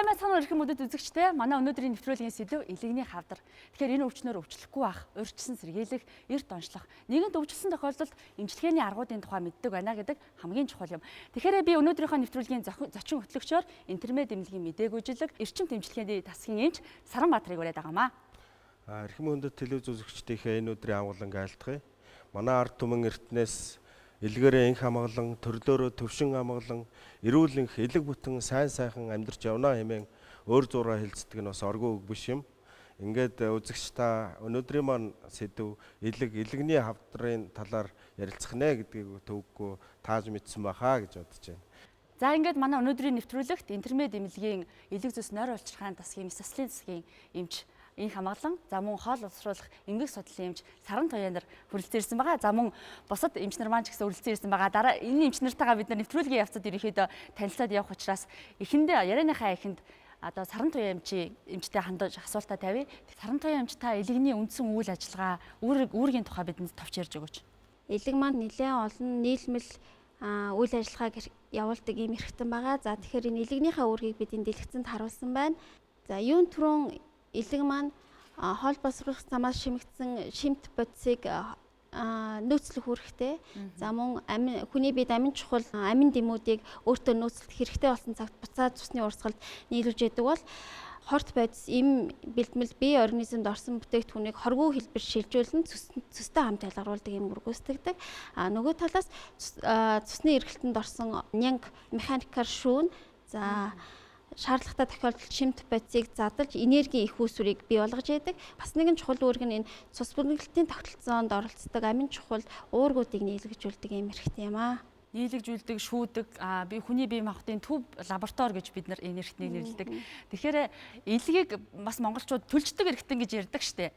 Сайн байцгаана уу, эрхэм мөдөд үзэгчдээ. Манай өнөөдрийн нэвтрүүлгийн сэдэв элэгний хавдар. Тэгэхээр энэ өвчнөр өвчлөхгүй ах, урьдчилан сэргийлэх, эрт онцлох, нэгэнт өвчлсөн тохиолдолд эмчилгээний аргуудын тухай мэддэг байна гэдэг хамгийн чухал юм. Тэгэхээр би өнөөдрийнхөө нэвтрүүлгийн зочин хөтлөгчөөр Интермед эмнэлгийн мдэггүйжлэг, эрчим тэмцэлгээний тасгийн эмч Саранбаатрыг ураад байгаамаа. Эрхэм хүндэт телевиз үзэгчдийнхээ энэ өдрийн амгаланг айлтгая. Манай ард түмэн эртнээс элгээрээ инх амгалан, төрлөөрөө төвшин амгалан, эрүүл энх, элэг бүтэн сайн сайхан амьдарч явна хэмээн өөр зураа хэлцдэг нь бас оргуу үг биш юм. Ингээд үзэгч та, өнөөдрийн маань сэдэв элэг, элэгний хавдрын талаар ярилцах нэ гэдгийг төвөггүй тааж мэдсэн байхаа гэж бодож байна. За, ингээд манай өнөөдрийн нэвтрүүлэгт Интермед эмнэлгийн элэг зүс нойр улчирхаан тасгийн мэс заслын засгийн эмч инх хамгаалан, за мөн хоол боловсруулах эмгэг судлалын эмч Саран Туяа нар хүрэлцэн ирсэн байгаа. За, мөн бусад эмч нар маань ч гэсэн хүрэлцэн ирсэн байгаа. Дараа энэ эмч нартайгаа бид нар нэвтрүүлгийн явцад ерөнхийдөө танилцаад явах учраас эхэндээ ярианыхаа эхэнд одоо Саран Туяа эмчийн эмчтэй хандаж асуултаа тавья. Саран Туяа эмч, та элэгний үндсэн үйл ажиллагаа, үүрэг, үүргийн тухай бидэнд товч ярьж өгөөч. Элэг маань нэлээд олон нийлмэл үйл ажиллагааг явуулдаг ийм эрхтэн байгаа. За, тэгэхээр энэ элэгнийхээ үүргийг бид энэ дэлгэцэнд харуулсан байна. За, юун түрүүн элэг маань хоол боловсруулах замаас шимэгдсэн шимт бодисыг нөөцлөх үүрэгтэй. За, мөн амин, хүний биед амин чухал амин дэмүүдийг өөртөө нөөцлөх хэрэгтэй болсон цагт буцаад цусны урсгалд нийлүүлж яадаг бол хорт бодис, эм бэлтгэл бие организмд орсон бүтээгдэхүүнийг хоргүй хэлбэр шилжүүлэн цөстэй хамт ялгаруулдаг юм үүрэг гүйцэтгэдэг. А нөгөө талаас цусны эргэлтэнд орсон нянг механикаар шүүн. За, шаардлагатай тохиолдолд шимт бодисыг задалж энергийн их үүсвэрийг бий болгож яадаг. Бас нэгэн чухал үүрэг нь энэ цус бүргэлтийн тогтолцоонд оролцдог амин чухал уургуудыг нийлгэжүүлдэг юм хэрэгтэй юм аа. Нийлэгжүүлдэг, шүүдэг, би хүний бие махбодын төв лаборатори гэж бид нар энэ эрхтнийг нэрлэдэг. Тэгэхээр элгийг бас монголчууд төлждөг эрхтэн гэж ярьдаг штэ.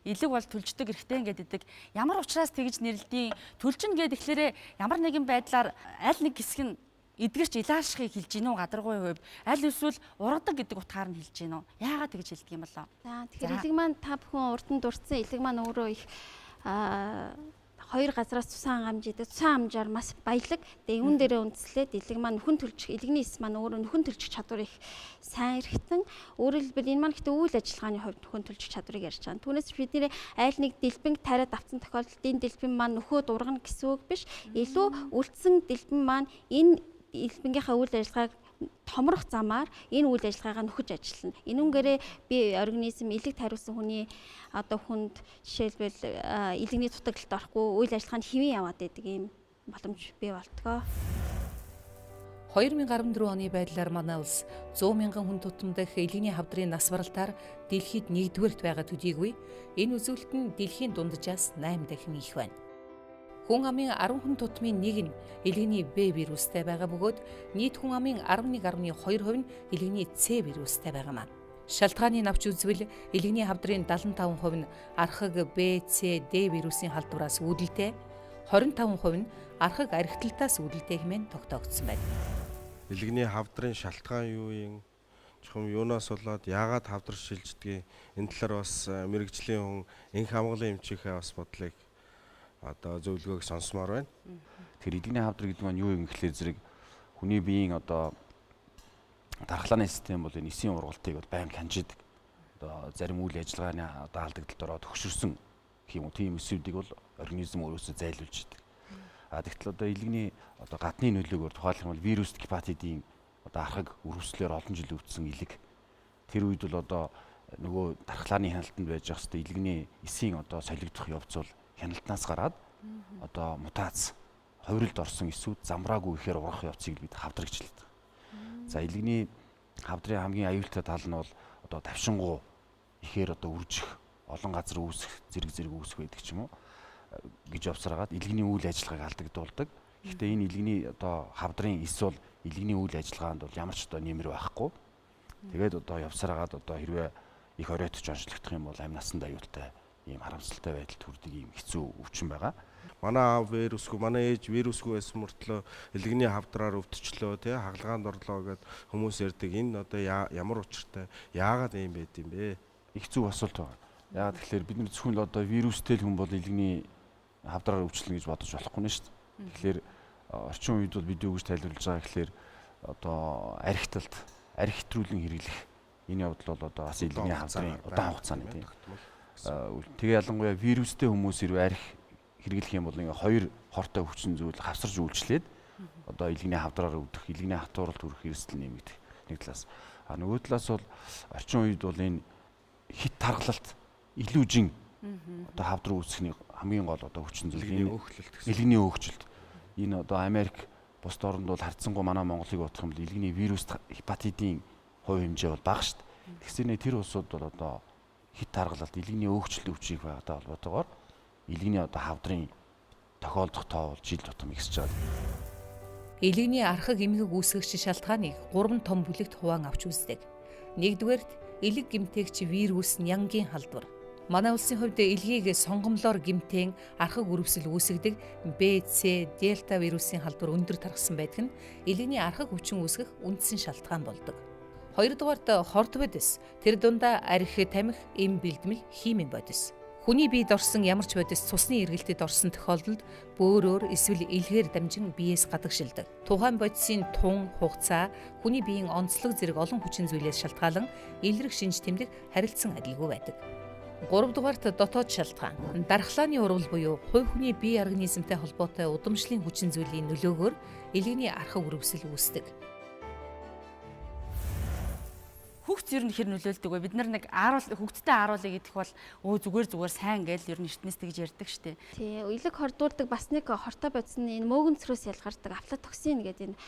Элэг бол төлждөг эрхтэн гэдэг. Ямар учраас тэгж нэрлэдэг? Төлжин гэдэг тэгэхээр ямар нэгэн байдлаар аль нэг хэсэг нь эдгэрч илаашхыг хэлж гинүү гадаргуй хувьд, аль эсвэл ургадаг гэдэг утгаар нь хэлж гинүү? Яагаад тэгж хэлдэг юм болоо? За, тэгэхээр элэг маань, та бүхэн урд нь дурдсан, элэг маань өөрөө их хоёр газраас цусан хангамж идэг. Цусан хангамжаар маш баялаг. Тэгээ үүн дээрээ үндэслээд элэг маань нөхөн төлчих, элэгний эс маань өөрөө нөхөн төлчих чадвар их сайн эрхтэн. Өөрөөр хэлбэл, энэ маань гэхдээ үйл ажиллагааны хувьд нөхөн төлчих чадварыг ярьж байгаа. Түүнээс бидний айл нэг дэлбэнг тариад авсан тохиолдолд энэ дэлбэн маань нөхөөд ургана гэсэн үг биш. Илүү үлдсэн дэлбэн маань энэ элбэнгийнхаа үйл ажиллагааг томрох замаар энэ үйл ажиллагаагаа нөхөж ажиллана. Энүүгээрээ би организм элэг тариулсан хүний одоо хүнд жишээлбэл элэгний дутагдлалд орохгүй, үйл ажиллагаа нь хэвэн яваад байдаг ийм боломж бий болтгоо. 2014 оны байдлаар манай улс 100 мянган хүн тутамдах элэгний хавдрын нас баралтаар дэлхийд нэгдүгээрт байгаа төдийгүй энэ үзүүлэлт нь дэлхийн дунджаас 8 дахин их байна. Хүн амын 10 хүн тутмын нэг нь элэгний Б вирустай байгаа бөгөөд нийт хүн амын 11.2% нь элэгний С вирустай байгаа маа. Шалтгааны навч үзвэл элэгний хавдрын 75% нь архаг Б, С, Д вирусын халдвараас үүдэлтэй, 25% нь архаг архиталтаас үүдэлтэй хэмээн тогтоогдсон байна. Элэгний хавдрын шалтгаан юу юм? Чухам юунаас болоод, яагаад хавдар шилждгийг, энэ талаар бас мэргэжлийн хүн инх хамгаалан эмчийнхээ бас бодлыг, одоо зөвлөгөөг сонсомоор байна. Тэгэхээр элэгний хавдар гэдэг нь юу юм гэхлээр зэрэг хүний биеийн одоо дархлааны систем бол энэ эсийн ургалтыг бол байнга хянаж идэг. Одоо зарим үйл ажиллагааны одоо алдагдлалд ороод хөшөрсөн гэх юм уу, тийм эсүүдийг бол организм өөрөөсөө зайлуулж идэг. А тэгтэл одоо элэгний одоо гадны нөлөөгөөр, тухайлах юм бол вирус гепатитийн одоо архаг өрөвслөөр олон жил өвдсөн элэг. Тэр үед бол одоо нөгөө дархлааны хяналтанд байж явах хэвээр элэгний эсийн одоо солигдох явц бол хяналтнаас гараад одоо мутац, хувиралд орсон эсүүд замраагүй ихээр ургах явцыг бид хавдар гэж хэлдэг. За, элэгний хавдрын хамгийн аюултай тал нь бол одоо давшингуу ихээр одоо үржих, олон газар үүсэх, зэрэг зэрэг үүсэх байдаг ч юм уу гэж явсараад элэгний үйл ажиллагааг алдагдуулдаг. Гэхдээ энэ элэгний одоо хавдрын эс бол элэгний үйл ажиллагаанд бол ямар ч одоо нэмэр байхгүй. Тэгээд одоо явсараад одоо хэрвээ их оройтож онцлогдох юм бол амь насанд аюултай ийм харамсалтай байдалд хүрдэг ийм хэцүү өвчин байгаа. Манай аав вирусгүй, манай ээж вирусгүй байсан мөртлөө элэгний хавдраар өвдчлөө, тий, хагалгаанд орлоо гэд хүмүүс ярьдаг. Энэ одоо ямар учиртай, яагаад ийм байд юм бэ? Их зүг асуулт байна. Яагаад тэгэхээр бид нар зөвхөн л одоо вирустэй л хүн бол элэгний хавдраар өвчлөнө гэж бодож болохгүй нэ шүү дээ. Тэгэхээр орчин үед бол бид юу гэж тайлбарлаж байгаа гэхлээр одоо архиталт, арх хэтрүүлэн хэрэглэх энэ явдал бол одоо бас илгэний хавдрын удаан хугацааны тийм. Тэгээ ялангуяа вирустэй хүмүүс хэрвээ арх хэрэглэх юм бол ингээ хоёр хортой хүчин зүйл хавсарч үйлчлээд одоо илгэний хавдраар өвдөх, илгэний хатууралд хүрэх эрсдэл нэмэгдэх нэг талаас. А нөгөө талаас бол орчин үед бол энэ хит таргалалт илүү жин одоо хавдар үүсгэхний хамгийн гол одоо хүчин зүйл илгэний өөхлөлт гэсэн. Илгэний өөхчлөлт. Энэ одоо Америк бусд оронд бол харьцангуй манай Монголыг бодох юм бол илгэний вирус гепатитийн хувь хэмжээ бол бага шүү дээ. Тэгсэрнээ тэр улсууд бол одоо хит таргалалт, илгэний өөхчлөлт өвчийг байгаатай холбоотойгоор илгэний одоо хавдрын тохиолдох тоо бол жил тутам ихсэж байгаа. Илгэний архаг эмгэг үүсгэгч шалтгааныг 3 том бүлэгт хуваан авч үздэг. Нэгдүгээрт элэг гэмтээгч вирус нянгийн халдвар. Манай улсын хувьд элгийг сонгомлоор гэмтээн архаг өрөвсөл үүсгэдэг Б, С, Дельта вирусын халдвар өндөр тархсан байдаг нь элэгний архаг өвчин үүсгэх үндсэн шалтгаан болдог. Хоёрдугаарт хорт бодис, тэр дундаа архи, тамхи, эм бэлдмэл, химийн бодис. Хүний биед орсон ямар ч бодис цусны эргэлтэд орсон тохиолдолд бөөрөөр эсвэл элгээр дамжин биеэс гадагшилдаг. Тухайн бодисын тун, хугацаа, хүний биеийн онцлог зэрэг олон хүчин зүйлээс шалтгаалan элрэг шинж тэмдэг харилцан адилгүй байдаг. Гуравдугаарт дотоод шалтгаан. Дархлааны урвал буюу хувь хүний бие организмтай холбоотой удамшлын хүчин зүйлийн нөлөөгөөр элэгний архаг өрөвсөл үүсдэг. Хөгц ер нь хэр нөлөөлдөг вэ? Бид нар нэг ааруул хөгцтэй ааруулъя гэдэх бол өө зүгээр сайн гээл ер нь эртнээс тэгж ярьдаг штэ. Тий, элэг хордуулдаг бас нэг хортой бодис нь энэ мөөгөнцрөөс ялгардаг афлатоксин гэдэг энэ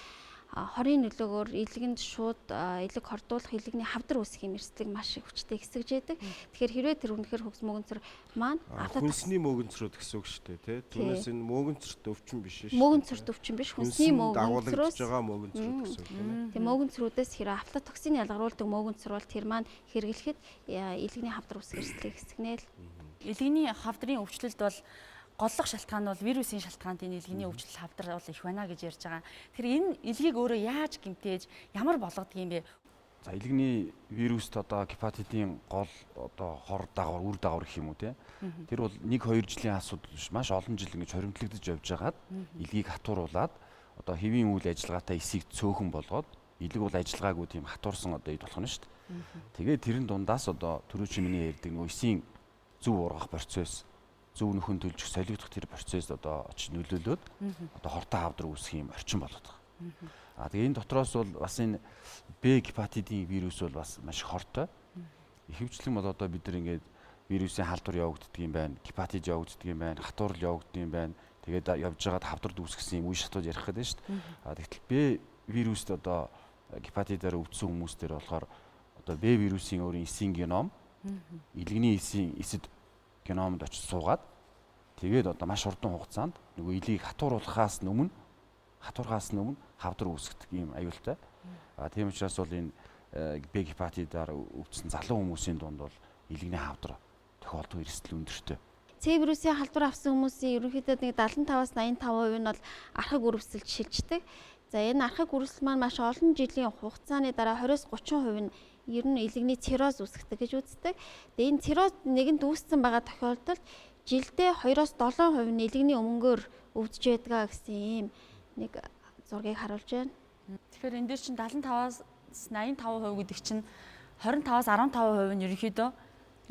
хорын нөлөөгөөр элгэнд шууд элэг хордуулах, элэгний хавдар үүсэх юм эрсдлийг маш их хүчтэй хэсэгж яадаг. Тэгэхээр хэрвээ тэр үнэхээр хөгс мөөгөнцөр маань хүнсний мөөгөнцрөөд гэсэн үг шүү дээ, тий. Түүнээс энэ мөөгөнцөрт өвчин биш шүү. Мөөгөнцөрт өвчин биш, хүнсний мөөгөнцрөөс дагуулагдж байгаа мөөгөнцрөөд гэсэн үг тийм ээ. Тийм, мөөгөнцрүүдээс хэрвээ афлатоксин ялгаруулдаг мөөгөнцөр бол тэр маань хэрэглэхэд элэгний хавдар үүсэх эрсдлийг хэсгэнэ л. Элэгний хавдрын өвчлөлд бол голлох шалтгаан бол вирусын шалтгаанд энэ элгэний өвчлөл хавдар бол их байна гэж ярьж байгаа. Тэгэхээр энэ элгийг өөрөө яаж гэмтээж, ямар болгодог юм бэ? За элгэний вируст одоо гепатитийн гол одоо хор дагавар, үр дагавар гэх юм уу те. Тэр бол 1-2 жилийн асуудал биш. Маш олон жил ингэж хоримтлагдаж явж байгаад элгийг хатууруулад одоо хэвийн үйл ажиллагаатай эсийг цөөхөн болгоод элэг бол ажиллагаагүй тийм хатуурсан одоо эд болох нь шүү дээ. Тэгээд тэрэн дундаас одоо түрүүчийн миний ярьдаг нөгөө эсийн зөв ургах процесс, зөв нөхөн төлжих, солигдох тэр процесс одоо очиж нөлөөлөөд одоо хортой хавдар үүсэх юм орчин болоод байгаа. А тэгээ энэ дотроос бол бас энэ Б гепатитийн вирус бол бас маш хортой. Ихэвчлэн бол одоо бид нар ингээд вирусын халдвар явагддаг юм байна, гепатит явагддаг юм байна, хатуурал явагддаг юм байна. Тэгээд явж байгаад хавдард үүсгэсэн юм үе шатууд ярих гэдэг нь шүү дээ. А тэгтэл Б вируст одоо гепатитаар өвдсөн хүмүүс дээр болохоор одоо Б вирусын өөрийн эсийн геном элэгний эсийн эсэд геномд очиж суугаад тэгээд одоо маш хурдан хугацаанд нөгөө элийг хатууруулахаас өмнө хавдар үүсгдэг ийм аюултай. А тийм учраас бол энэ Б гепатитаар өвдсөн залуу хүмүүсийн дунд бол элэгний хавдар тохиолдох эрсдэл өндөртэй. С вирусын халдвар авсан хүмүүсийн ерөнхийдөө нэг 75-аас 85% нь бол архаг өрөвсөлд шилждэг. За энэ архаг өрөвсөл маань маш олон жилийн хугацааны дараа 20-30% нь ер нь элэгний цирроз үүсгдэг гэж үздэг. Тэгээ энэ цирроз нэгэнд үүссэн байгаа тохиолдолд жилдээ 2-7% нь элэгний өмнөгөөр өвдөж байдгаа гэсэн ийм нэг зургийг харуулж байна. Тэгэхээр энэ дээр чинь 75-аас 85% гэдэг чинь 25-аас 15% нь ерөнхийдөө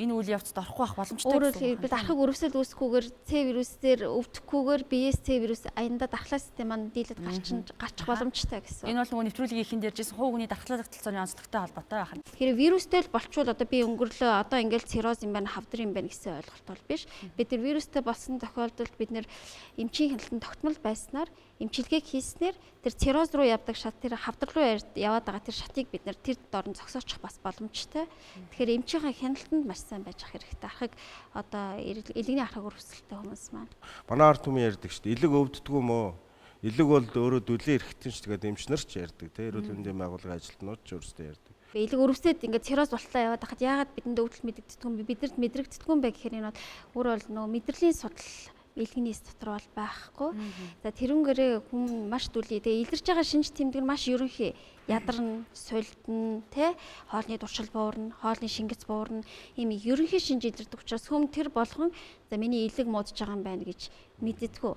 энэ үйл явцад орохгүй байх боломжтой. Өөрөөр хэлбэл архаг өрөвсөл үүсэхгүйгээр С вирусээр өвдөхгүйгээр биес С вирус аяндаа дархлаа систем маань дийлэд гарчих боломжтой гэсэн. Энэ бол нөгөө нэвтрүүлгийн ихэнд ярьжсэн хувь хүний дархлаа тогтолцооны онцлогтой холбоотой байх нь. Тэгэхээр вирустэй л болчвол одоо би өнгөрлөө одоо ингээл цирроз юм байна, хавдар юм байна гэсэн ойлголт бол биш. Бид нар вирустэй болсон тохиолдолд бид нэр эмчийн хяналтанд тогтмол байснаар эмчилгээг хийснээр тэр цирроз руу явдаг шат, тэр хавдар руу яваад байгаа тэр шатыг бид нэр тэр дорн зогсоочих бас боломжтой. Тэгэхээр эмчийнхээ хяналтанд маш сайн байж ах хэрэгтэй. Архаг одоо элэгний архаг өрөвсөлттэй хүмүүс маань. Манай ард түмэн ярьдаг шүү дээ. Элэг өвддгүү мөө? Элэг бол өөрөө дүлийн эрхтэн шүү дээ. Эмч нар ч ярьдаг те. Эрүүл мэндийн байгууллагын ажилтнууд ч өөрсдөө ярьдаг. Элэг өрөвсөд ингээд цирроз болтлоо яваад хахад яагаад бидэнд өвдөл мэдэгддэг юм бэ? Бидэрт мэдрэгддэг юм бэ гэхээр энэ бол өөр бол нөгөө мэдрэлийн судал Илгэний эс дотор бол байхгүй. За тэрнгээрээ хүн маш дүлий. Тэгээ илэрч байгаа шинж тэмдэг нь маш ерөнхий. Ядарна, сулдна, тэ хоолны туршил буурна, хоолны шингэц буурна. Ийм ерөнхий шинж илэрдэг учраас хүм тэр болгон за миний илэг муудж байгаа юм байна гэж мэддэггүй.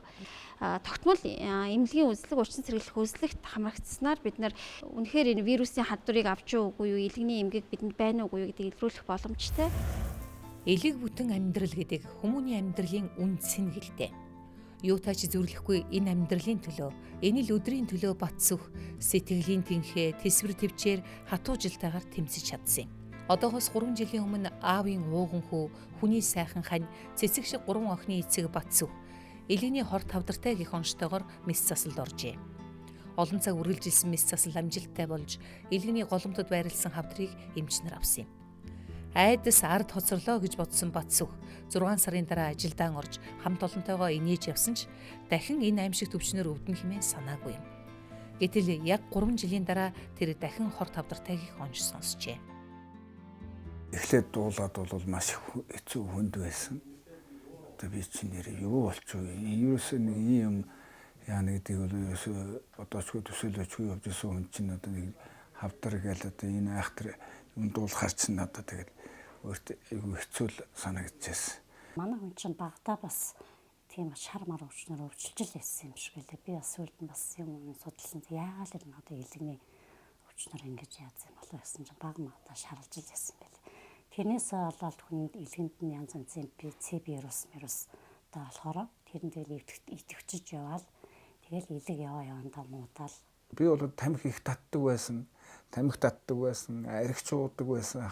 Тогтмол эмнэлгийн үзлэг, уучлан сэргийлэх үзлэгт хамрагдсанаар бид нар үнэхээр энэ вирусын хадварыг авч уугүй юу, илгэний эмгэг бидэнд байна уугүй юу гэдгийг илрүүлэх боломжтой. Элэг бүтэн амьдрал гэдэг хүмүүний амьдралын үндс нь гэлтэй. Юутай ч зөвлөхгүй энэ амьдралын төлөө, энэ л өдрийн төлөө бат сүх, сэтгэлийн тэнхээ, тэсвэр төвчээр хатуужилтайгаар тэмцэж чадсан юм. Одоохоос 3 жилийн өмнө аавын ууган хүү, хүний сайхан хань, цэцэг шиг 3 охины эцэг бат сүх элэгний хор тавдартай гих онцтойгоор мэс засалд оржээ. Олон цаг үргэлжилсэн мэс засал амжилттай болж элэгний голомтод байрлсан хавдрыг эмч нар авсан юм. Айдас ард хоцорлоо гэж бодсон бат сүх 6 сарын дараа ажилдаа орж хамт олонтойгоо инээж явсан ч дахин энэ аимшиг төвчнөр өвдөн хэмээн санаагүй юм. Гэтэл яг 3 жилийн дараа тэр дахин хор тавдартай гих онж сонсчээ. Эхлээд дуулаад бол маш хэцүү хүнд байсан. Одоо би чинь нэр юу болчих вэ? Ерөөсөө нэг ийм яа нэгдийг бол ерөөсөө одоочгүй төсөөлөөчгүй явж исэн хүн чинь одоо нэг хавдар гээл одоо энэ айхтар юм дуулахар чинь одоо тэгэл өөртөө айгүй хэцүү л санагдчихсэн. Манай хүн чинь багадаа бас тийм шар мар өвчнөр өвчлөж л байсан юм шиг байлаа. Би бас сүүлд нь бас юм судалсан. Яагаад л энэ одоо илэгний өвчнөр ингэж яадсан юм болоо гэсэн чинь баг магадаа шарлж л байсан байлаа. Тэрнээс болоод хүнд илгэнд нь янз янзын С вирус мирус та болохоор тэр нь тэгэл идэвхжиж яваал тэгэл илэг яваа явандаа муудаал. Би бол тамхи их татдаг байсан. Тамхи татдаг байсан, архич уудаг байсан.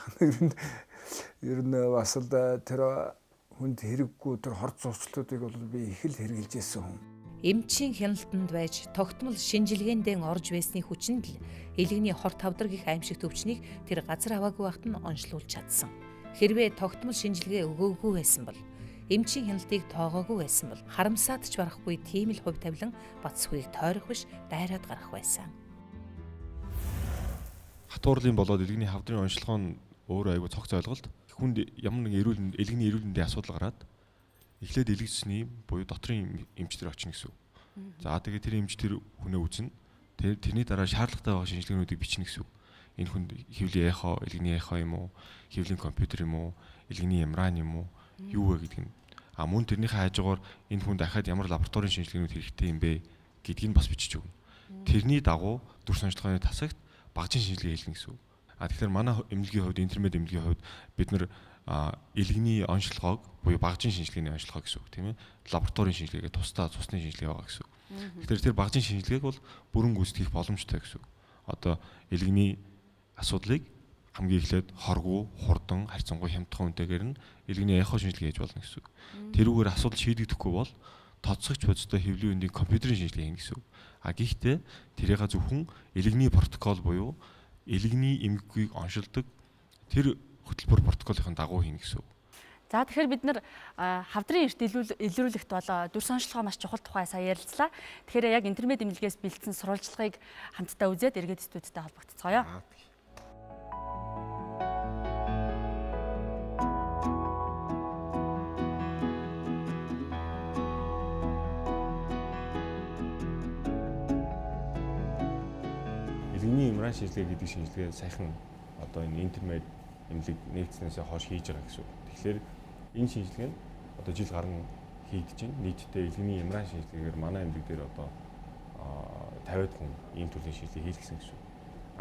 Ер нь бас л тэр хүнд хэрэггүй тэр хор зурчлуудыг бол би их л хэрэгжилж байсан хүн. Эмчийн хяналтанд байж тогтмол шинжилгээндээ орж байсны хүчинд л элэгний хор тавдар гих аимшиг төвчнийг тэр газар аваагүй байхад нь онцлуулж чадсан. Хэрвээ тогтмол шинжилгээ өгөөгүй байсан бол эмчийн хяналтыг тоогоогүй байсан бол харамсаад ч барахгүй тийм л хувь тавилан Батсүхийг тойрох биш дайраад гарах байсан. Хатуурлын болоод элэгний хавдрын онцлогоо нь өөрөө айгүй цогц ойлголт. Хүнд ямар нэгэн эрүүл элэгний эрүүл мэндийн асуудал гараад эхлээд элэг цэсний буюу дотрын эмч дээр очино гэсэн үг. За тэгээд тэр эмч тэр хүнээ үзнэ. Тэрний дараа шаардлагатай байгаа шинжилгээнүүдийг бичнэ гэсэн үг. Энэ хүнд хэвлийн эхо, элэгний эхо юм уу, хэвлийн компьютер юм уу, элэгний MRI юм уу, юу вэ гэдг нь. А мөн тэрнийхээ хажуугаар энэ хүн дахиад ямар лабораторийн шинжилгээнүүд хэрэгтэй юм бэ гэдгийг бас бичиж өгнө. Тэрний дагуу дүрс онцлогооны тасагт багжин шинжилгээ хийлгэн гэсэн үг. А тэгэхээр манай эмнэлгийн хувьд, интермед эмнэлгийн хувьд бид нар элэгний онцлогоог буюу багжин шинжилгээний онцлогоо гэсэн үг тийм ээ. Лабораторийн шинжилгээгээ тусдаа цусны шинжилгээ байгаа гэсэн үг. Тэгэхээр тэр багжин шинжилгээг бол бүрэн гүйцэтгэх боломжтой гэсэн үг. Одоо элэгний асуудлыг хамгийн эхлээд хоргүй, хурдан, харьцангуй хямдхан үнэтэйгээр нь элэгний эхо шинжилгээ хийж болно гэсэн үг. Тэрүүгээр асуудал шийдэгдэхгүй бол тоцогч бодистой хэвлийн үндийн компьютерийн шинжилгээ хийнэ гэсэн үг. А гэхдээ тэрийг зөвхөн элэгний протокол буюу элэгний эмгэгийг оншилдог тэр хөтөлбөр протоколын дагуу хийнэ гэсэн үг. За тэгэхээр бид нар хавдрын эрт илрүүлэгт болоо дүрс онцлогоо маш чухал тухай сая ярилцлаа. Тэгэхээр яг интермед эмнэлгээс бэлдсэн сурвалжлагыг хамтдаа үзээд эргээд студидтэй холбогдцгоё. Элэгний MRI шинжилгээ гэдэг шинжилгээ саяхан одоо энэ интермед эмнэлэг нэгдснээсээ хойш хийж байгаа гэсэн үг. Тэгэхээр энэ шинжилгээ нь одоо жил гарan хийгдэж байна. Нийтдээ элэгний MRI шинжилгээгээр манай эмнэлэг дээр одоо 50-ад хүн ийм төрлийн шинжилгээ хийлгэсэн гэсэн үг.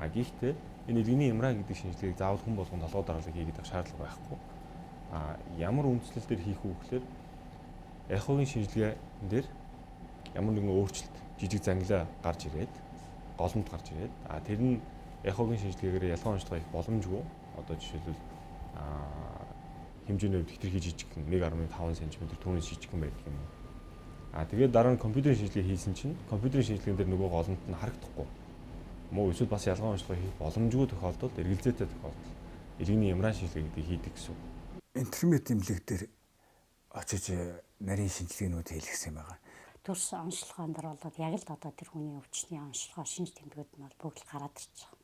А гэхдээ энэ элэгний MRI гэдэг шинжилгээг заавал хүн болгон толгой дараалал хийгээд байх шаардлага байхгүй. А ямар үндслэл дээр хийх үү гэхээр эхогийн шинжилгээ дээр ямар нэгэн өөрчлөлт жижиг зангилаа гарч ирээд голомт гарч ирээд а тэр нь эхогийн шинжилгээгээр ялгаан онцлогоо их боломжгүй. Одоо жишээлбэл хэмжээний хувьд хэтэрхий жижигхэн 1.5 см түүнээс жижигхэн байдаг юм уу. А тэгээд дараа нь компьютерийн шинжилгээ хийсэн чинь компьютерийн шинжилгээн дээр нөгөө голомт нь харагдахгүй. Мөн эсвэл бас ялгаан онцлогоо хийх боломжгүй тохиолдолд эргэлзээтэй тохиолдолд элэгний MRI шинжилгээ гэдгийг хийдэг гэсэн үг. Интермед эмнэлэг дээр очиж нарийн шинжилгээнүүд хийлгэсэн байгаа. Төрс онцлогоон дээр болоод яг л одоо тэр хүний өвчний онцлогоо шинж тэмдгүүд нь бол бүгд л гараад ирж байгаа.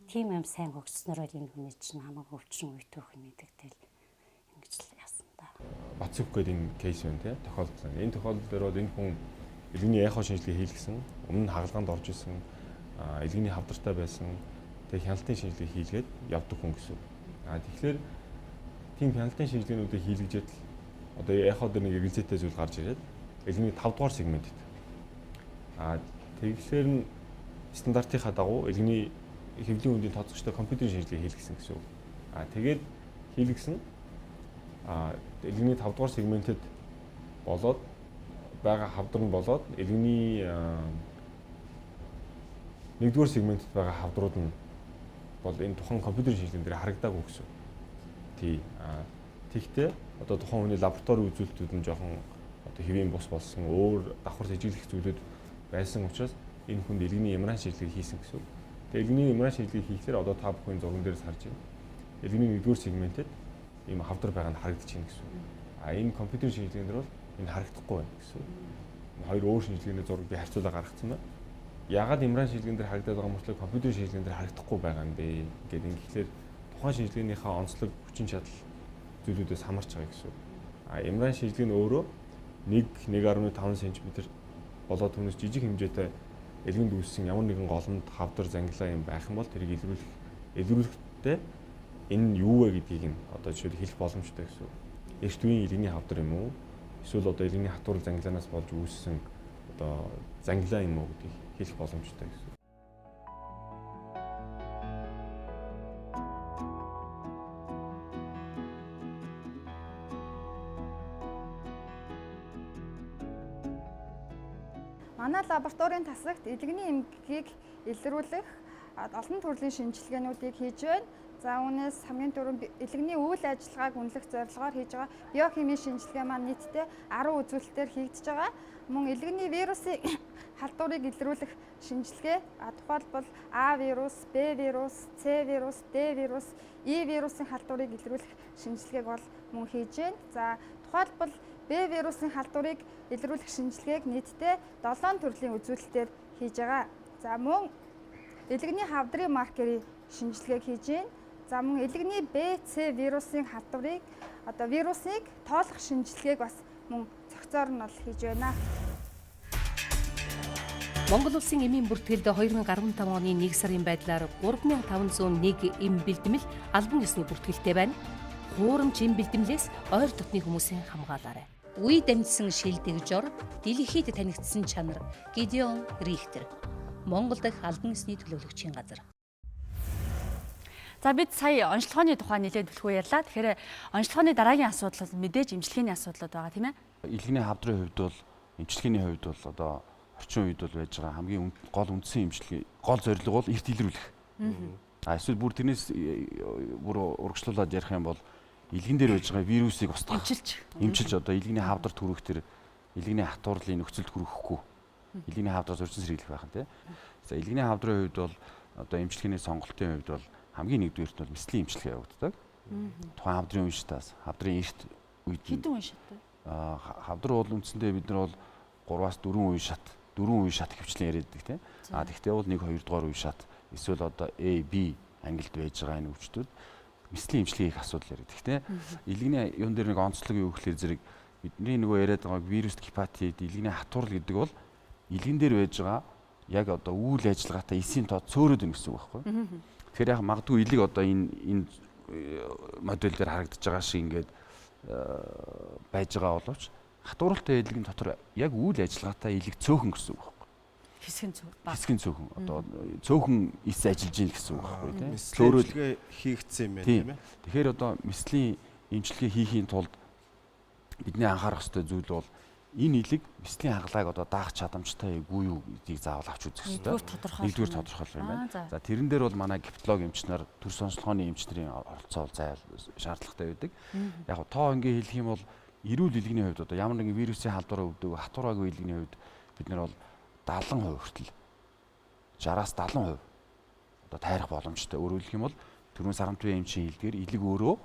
Тийм юм сайн хөгжснөрөө энэ хүний чинь хамаагүй өвчин үейтүүх нь мэдэгдэл ингэж л яасан да. Бацүк гэдэг энэ кейс байна тий, тохиолдол. Энэ тохиолдол дээр бол энэ хүн элгэний эхо шинжилгээ хийлгэсэн, өмнө нь хагалгаанд орж исэн, элгэний хавдартай байсан, тэгээ хяналтын шинжилгээ хийлгээд явдаг хүн гэсэн. Тэгэхээр тийм хяналтын шинжилгээнүүдийг хийлгэжээд л одоо эхо дээр нэг эргэлзээтэй зүйл гарч ирээд элгэний 5 дугаар сегментэд. Тэгэхээр нь стандартынхаа дагуу элгэний хэвлийн үндийн тооцогчтой компьютерийн шинжилгээ хийлгэсэн гэсэн үг. Тэгээд хийлгэсэн элгэний 5 дугаар сегментэд болоод байгаа хавдар нь болоод элгэний 1-р сегментэд байгаа хавдрууд нь бол энэ тухайн компьютерийн шинжилгээнд дээр харагдаагүй гэсэн. Тий. Тэгтээ одоо тухайн хүний лаборатори үзүүлэлтүүд нь жоохон одоо хэвийн бус болсон, өөр давхар сэжиглэх зүйлүүд байсан учраас энэ хүнд элгэний ямран шинжилгээ хийсэн гэсэн үг. Тэгээ элгэний ямран шинжилгээ хийхлээр одоо та бүхэн зурган дээрээс харж байна. Элгэний 1-р сегментэд ийм хавдар байгаа нь харагдаж байна гэсэн үг. Энэ компьютерийн шинжилгээнд дээр бол энэ харагдахгүй байна гэсэн үг. Хоёр өөр шинжилгээний зураг би харьцуулаа гаргацсан байна. Яагаад ямран шинжилгээнд дээр харагдаад байгаа мөртлөө компьютерийн шинжилгээнд дээр харагдахгүй байгаа юм бэ гэдэг ингэхлээр тухайн шинжилгээнийхээ онцлог хүчин чадал зүйлүүдээс хамаарч байгаа гэсэн үг. Ямран шинжилгээ нь өөрөө 1-1.5 см болоод түүнээс жижиг хэмжээтэй элгэнд үүссэн ямар нэгэн голомт хавдар зангилаа юм байх юм бол тэрийг илрүүлэхдээ энэ нь юу вэ гэдгийг нь одоо жишээл хэлэх боломжтой гэсэн үг. Эрт үеийн элгэний хавдар юм уу? Эсвэл одоо элгэний хатуурал зангилаанаас болж үүссэн одоо зангилаа юм уу гэдгийг хэлэх боломжтой гэсэн. Манай лабораторийн тасагт элгэний эмгэгийг илрүүлэх олон төрлийн шинжилгээнүүдийг хийж байна. За үүнээс хамгийн түрүүнд элгэний үйл ажиллагааг үнэлэх зорилгоор хийж байгаа биохимийн шинжилгээ маань нийтдээ 10 үзүүлэлтээр хийгдэж байгаа. Мөн элгэний вирусын халдварыг илрүүлэх шинжилгээ, тухайлбал А вирус, Б вирус, С вирус, Д вирус, И вирусын халдварыг илрүүлэх шинжилгээг бол мөн хийж байна. За тухайлбал Б вирусын халдварыг илрүүлэх шинжилгээг нийтдээ 7 төрлийн үзүүлэлтээр хийж байгаа. За мөн элгэний хавдрын маркерын шинжилгээг хийж байна. За мөн элгэний Б, С вирусын халдварыг одоо вирусыг тоолох шинжилгээг бас мөн цогцоор нь бол хийж байна. Монгол улсын эмийн бүртгэлд 2015 оны 1 сарын байдлаар 3501 эм бэлдмэл албан ёсны бүртгэлтэй байна. Хуурамч эм бэлдмэлээс ойр дотны хүмүүсийн хамгаалаарай. Үе дамжсан шилдэг жор, дэлхийд танигдсан чанар, Гидеон Рихтер. Монгол дахь албан ёсны төлөөлөгчийн газар. За бид сая онцлогооны тухай нэлээд түлхүү ярьлаа. Тэгэхээр онцлогооны дараагийн асуудал бол мэдээж эмчилгээний асуудлууд байгаа тийм ээ. Элгэний хавдрын хувьд бол эмчилгээний хувьд бол одоо орчин үед бол байж байгаа хамгийн гол үндсэн эмчилгээ, гол зорилго бол эрт илрүүлэх. Эсвэл бүр тэрнээс бүр урагшлуулад ярих юм бол элгэн дээр байж байгаа вирусыг устгах. Эмчилж одоо элгэний хавдар төрөх тэр элгэний хатуурлын нөхцөлд хүрэхгүй. Элгэний хавдраас урьдчилан сэргийлэх байх нь тийм. За элгэний хавдрын хувьд бол одоо эмчилгээний сонголтын хувьд бол хамгийн нэгдүгээрт нь бол мэслийн эмчилгээ явагддаг. Тухайн хавдрын үе шатаас хавдрын эрт үед хэдэн үе шат вэ? Хавдар бол үндсэндээ бид нар бол 3-аас 4 үе шат, 4 үе шат хөвчлэн яриаддаг тийм. Тэгвэл бол 1 2 дугаар үе шат эсвэл одоо A, B ангилд байж байгаа энэ өвчтүүд мэслийн эмчилгээ хийх асуудал яриад. Тэгтээ элгэний юун дээр нэг онцлог юу гэхлээр зэрэг бидний нөгөө яриад байгаа вирус гепатит, элгэний хатуурл гэдэг бол элгэн дээр байж байгаа яг одоо үйл ажиллагаатай эсийн тоо цөөрөөд байна гэсэн үг байхгүй. Тэгэхээр яг магадгүй элэг одоо энэ модель дээр харагдаж байгаа шиг ингээд байж байгаа боловч хатууралтай элгэн дотор яг үйл ажиллагаатай элэг цөөхөн гэсэн үг байхгүй. Хэсгэн цөөхөн. Одоо цөөхөн эс ажиллаж гин гэсэн үг байхгүй тийм. Цөөрөл хийгдсэн юм байна тийм ээ. Тэгэхээр одоо мэслийн эмчилгээ хийхийн тулд бидний анхаарах ёстой зүйл бол энэ элэг мэслийн хагалгааг одоо даах чадамжтай үгүй юу гэдгийг заавал авч үзэх ёстой. Нэгдүгээр тодорхойлох юм байна. За тэрэн дээр бол манай гепатолог эмч нар, төрс онцлогооны эмч нарын оролцоо заавал шаардлагатай байдаг. Яг тоо ингээ хэлэх юм бол эрүүл элгэний хувьд одоо ямар нэгэн вирусын халдвараа өвдөг, хатуураагүй элгэний хувьд бид нар бол 70% хүртэл 60-аас 70% одоо тайрах боломжтой. Өөрөөр хэлэх юм бол түрүүн сарамтын эмчийн хэлдгээр элэг өөрөө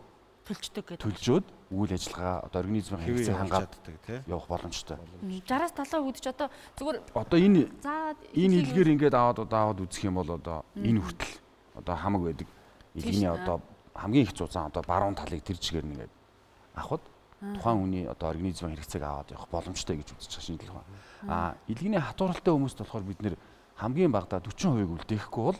төлждөг гэдэг. Төлжөөд үйл ажиллагаа одоо организмын хэрэгцээ хангаад явах боломжтой. 60-аас 70% гэдэг чи одоо зүгээр одоо энэ энэ илгээр ингээд аваад одоо аваад үзэх юм бол одоо энэ хүртэл одоо хамаг байдаг. Илгэний одоо хамгийн их зузаан одоо баруун талыг тэр чигээр нэгээд авахд Тухайн хүний одоо организмын хэрэгцээг аваад явах боломжтой гэж үзэж байгаа шинжилгээ ухаан. А илгэний хатууралтай хүмүүст болохоор бид нэр хамгийн багадаа 40%-ыг үлдээхгүй бол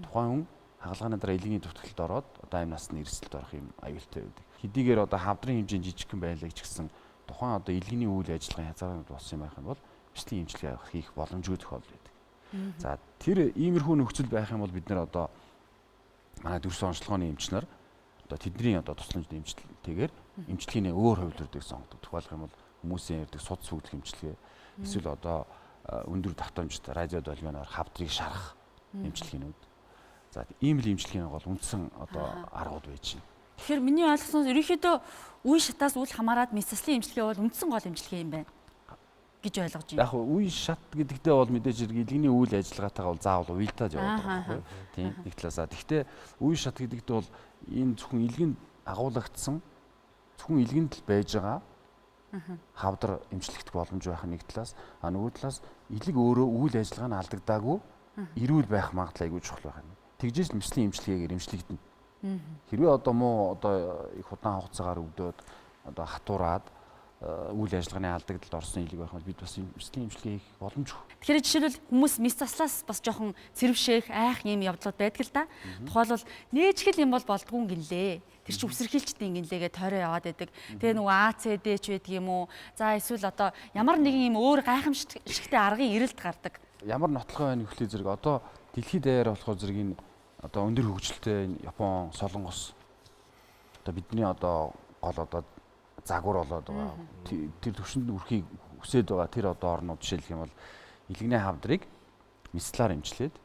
тухайн хүн хагалгааны дараа илгэний дутагдалд ороод одоо амь насны эрсдэлд орох юм аюултай байдаг. Хэдийгээр одоо хавдрын хэмжээ жижигхэн байлаа ч гэсэн тухайн одоо илгэний үйл ажиллагаа хязгаарлалт болсон юм байх юм бол мэслийн эмчилгээ хийх боломжгүй тохиолдол байдаг. За тэр иймэрхүү нөхцөл байх юм бол бид нэр одоо манай дүрс онцлогооны эмч нар одоо тэдний одоо тусламж дэмжлэлтэйгээр эмчилгээний өөр хувилбарыг сонгодог. Тухайлх юм бол хүмүүсийн ярьдаг суд сүглэх эмчилгээ эсвэл одоо өндөр давтамжт радио долгионоор хавдрыг шарах эмчилгээнүүд. За ийм л эмчилгээний гол үндсэн одоо аргууд байж байна. Тэгэхээр миний ойлгосноос ерөнхийдөө үе шатаас үл хамааран мэс заслын эмчилгээ бол үндсэн гол эмчилгээ юм байна гэж ойлгож байна. Яг үе шат гэдэгтээ бол мэдээж хэрэг илгэний үйл ажиллагаатайгаа бол заавал уялдаад яваад байгаа байхгүй тийм нэг талаасаа. Гэхдээ үе шат гэдэгт бол энэ зөвхөн илгэнд агуулгдсан зөвхөн илгэнд л байж байгаа хавдар эмчлэгдэх боломж байх нэг талаас, а нөгөө талаас илэг өөрөө үйл ажиллагаа нь алдагдаагүй эрүүл байх магадлал айгүй чухал байх юм. Тэгжээс мэслийн эмчилгээгээр эмчлэгдэнэ. Хэрвээ одоо муу одоо их удаан хугацаагаар өвдөөд одоо хатуураад үйл ажиллагааны алдагдлалд орсон илэг байх бол бид бас мэслийн эмчилгээ хийх боломжгүй. Тэгэхээр жишээлбэл хүмүүс мэс заслаас бас жоохон цэрвшээх, айх юм явдлууд байдаг л да. Тухайлбал нээжхэл юм бол болдгоо гинлээ. Тэр чинь үсэрхийлчдийн гинлээгээ тойроо яваад байдаг. Тэгээ нөгөө А, С, Д ч байдаг юм уу? За эсвэл одоо ямар нэгэн юм өөр гайхамшигтай аргын эрэлт гардаг. Ямар нотлохоо байна гэхлээр зэрэг одоо дэлхийд даяар болохоор зэрэг энэ одоо өндөр хөгжилтэй энэ Япон, Солонгос одоо бидний одоо гол одоо загвар болоод байгаа. Тэр төвшөнд хүрэхийг хүсээд байгаа тэр одоо орнууд жишээлх юм бол илгэний хавдрыг мислаар эмчлээд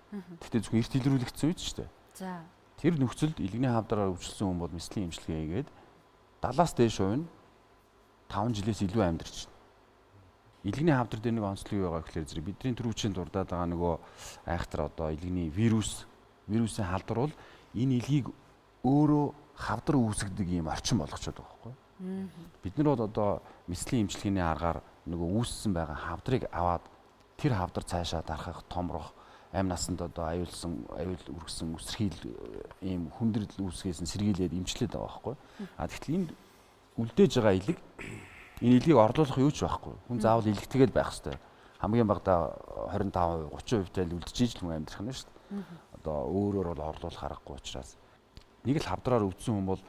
гэхдээ зөвхөн эрт илрүүлэгдсэн үед шүү дээ. За. Тэр нөхцөлд илгэний хавдраар өвчлсөн хүн бол мислийн эмчилгээ хийгээд 70-аас дээш хувь нь 5 жилээс илүү амьдарч байна. Илгэний хавдар дээр нэг онцлог юу байгаа гэхлээр зэрэг бидний түрүүчийн дурдаад байгаа нөгөө айхтар одоо илгэний вирусын халдвар бол энэ илгийг өөрөө хавдар үүсгэдэг ийм орчин болгочод байгаа байхгүй. Бид нар бол одоо мэслийн эмчилгээний аргаар нөгөө үүссэн байгаа хавдрыг аваад тэр хавдар цаашаа дарахах, томрох, амь насанд одоо аюулсан, аюул үргэсэн үсэрхийл ийм хүндрэл үүсгээсэн сэргийлээд эмчлээд байгаа байхгүй. А тэгтэл энд үлдээж байгаа илэг энэ илгийг орлуулах юу ч байхгүй. Хүн заавал илэгтэйгээд байх хэвээр. Хамгийн багадаа 25%, 30% тайл үлдчихэж л хүн амьдрах нь шүү дээ. Одоо өөрөөр бол орлуулах аргагүй учраас нэг л хавдраар өвдсөн хүн бол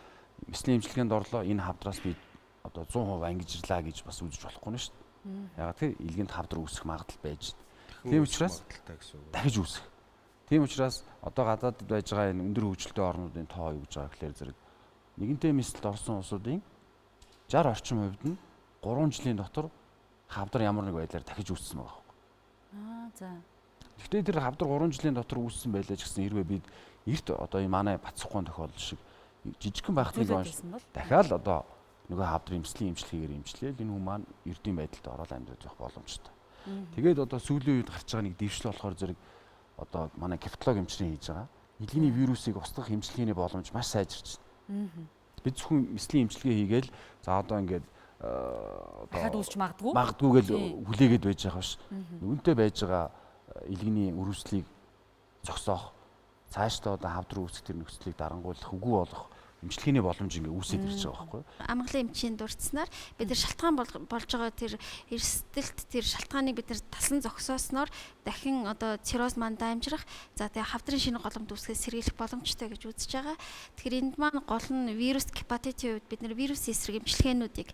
мэслийн эмчилгээнд орлоо, энэ хавдраас би одоо 100% ангижирлаа гэж бас үзэж болохгүй нь шүү дээ. Яг тэр илгэнд хавдар үүсэх магадлал байж байна. Тийм учраас дахиж үүсэх. Тийм учраас одоо гадаадд байж байгаа энэ өндөр хөгжилтэй орнуудын тоо юу гэж байгаа гэхлээр зэрэг нэгэнтээ мэслэлд орсон улсуудын 60 орчим хувьд нь 3 жилийн дотор хавдар ямар нэг байдлаар дахиж үүссэн байгаа байхгүй. Аа за. Гэхдээ тэр хавдар 3 жилийн дотор үүссэн байлаа ч гэсэн хэрвээ бид эрт одоо энэ манай Бацхгүй тохиолдол шиг жижигхэн байхад нэг дахиад одоо нөгөө хавдрын эмчлийн эмчилгээгээр эмчлээл энэ хүн маань эрдийн байдалд ороод амьдраж явах боломжтой. Тэгээд одоо сүүлийн үед гарч байгаа нэг дэвшил болохоор зэрэг одоо манай капитолог эмчний хийж байгаа илгэний вирусыг устгах эмчилгээний боломж маш сайжирч байна. Бид зөвхөн мэслийн эмчилгээ хийгээл за одоо ингээд одоо дахиад үүсч магадгүй магадгүй гэж хүлээгээд байж байгаа биш. Нүгэнтэй байж байгаа илгэний өрөвслийг зогсоох, цаашдаа одоо хавдар үүсэх тэр нөхцөлийг дарангуйлах, үгүй болох эмчилгээний боломж ингээ үүсээд ирж байгаа байхгүй юу? Амгалан эмчийн дурдсанаар бид нар шалтгаан болж байгаа тэр эрсдэлт тэр шалтгааныг бид нар талсан зогсоосноор дахин одоо цирроз маань дамжрах, за тэгээ хавдрын шинэ голомт үүсгэхээс сэргийлэх боломжтой гэж үзэж байгаа. Тэгэхээр энд маань гол нь вирус гепатитийн хувьд бид нар вирусын эсрэг эмчилгээнүүдийг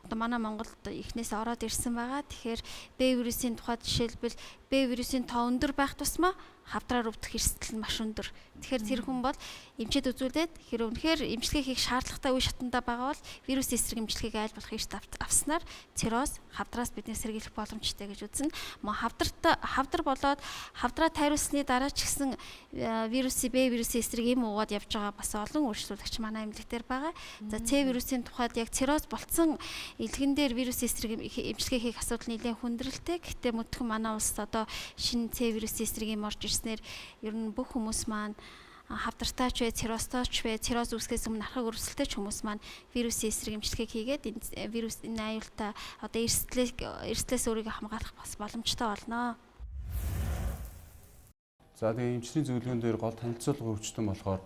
одоо манай Монголд эхнээс ороод ирсэн байгаа. Тэгэхээр Б вирусын тухай жишээлбэл Б вирусын тоо өндөр байх тусмаа хавдраар өвдөх эрсдэл нь маш өндөр. Тэгэхээр тэр хүн бол эмчээд үзүүлээд хэрэг үнэхээр эмчилгээ хийх шаардлагатай үе шатандаа байгаа бол вирус эсрэг эмчилгээг айл болох эрт авснаар цирроз хавдраас бидний сэргийлэх боломжтой гэж үзнэ. Мөн хавдар болоод хавдраа тайруулсны дараа ч гэсэн вирусын Б вирусын эсрэг эм уугаад явж байгаа бас олон өөрчлөлтч манай эмнэлэг дээр байгаа. За С вирусын тухайд яг цирроз болцсон элгэн дээр вирус эсрэг эмчилгээ хийх асуудал нэлээд хүндрэлтэй. Гэхдээ мөдхөн манай улсад одоо шинэ С вирусын эсрэг эм орж ирснээр ер нь бүх хүмүүс маань хавдартай ч бай, циррозтой ч бай, цирроз үүсгэхээс өмнө архаг өрсөлдөж хүмүүс маань вирусын эсрэг эмчилгээг хийгээд энэ вирус энэ аюултай одоо эрсдлээс өөрийгөө хамгаалах бас боломжтой болно. За тэгээ эмчний зөвлөгөөн дээр гол танилцуулга өвчтөн болохоор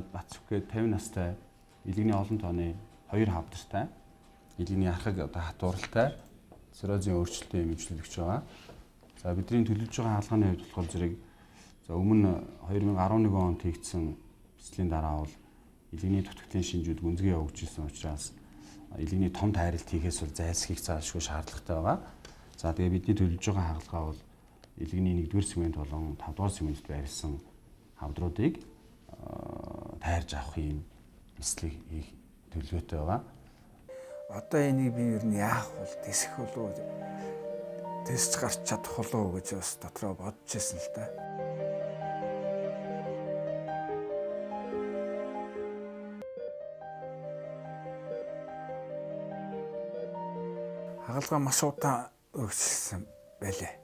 Бацвх гээд 50 настай илгэний олон тооны 2 хавдартай. Илэгний архаг одоо хатууралтай циррозын өөрчлөлтийн эмчлэл өгч байгаа. За бидний төлөвлөж байгаа хаалганы хувьд болохоор зэрэг за өмнө 2011 онд хийгдсэн бяцлалын дараа бол илэгний дутагдлын шинжүүд гүнзгий явагдчихсан учраас илэгний том тайралт хийхээс бол зайлсхийх заашгүй шаардлагатай байгаа. За тэгээ бидний төлөвлөж байгаа хагалгаа бол илэгний 1-р сегмент болон 5-р сегментэд байрлсан хавдруудыг тайрж авах юм мэслэг хийх төлөвлөгөөтэй байгаа. Одоо энийг би ер нь яах вэ? Тэсэх болов уу? Тэсч гарч чадах болов уу гэж бас дотроо бодож байсан л да. Хагалгаа маш удаан өргөжлөсөн байлээ.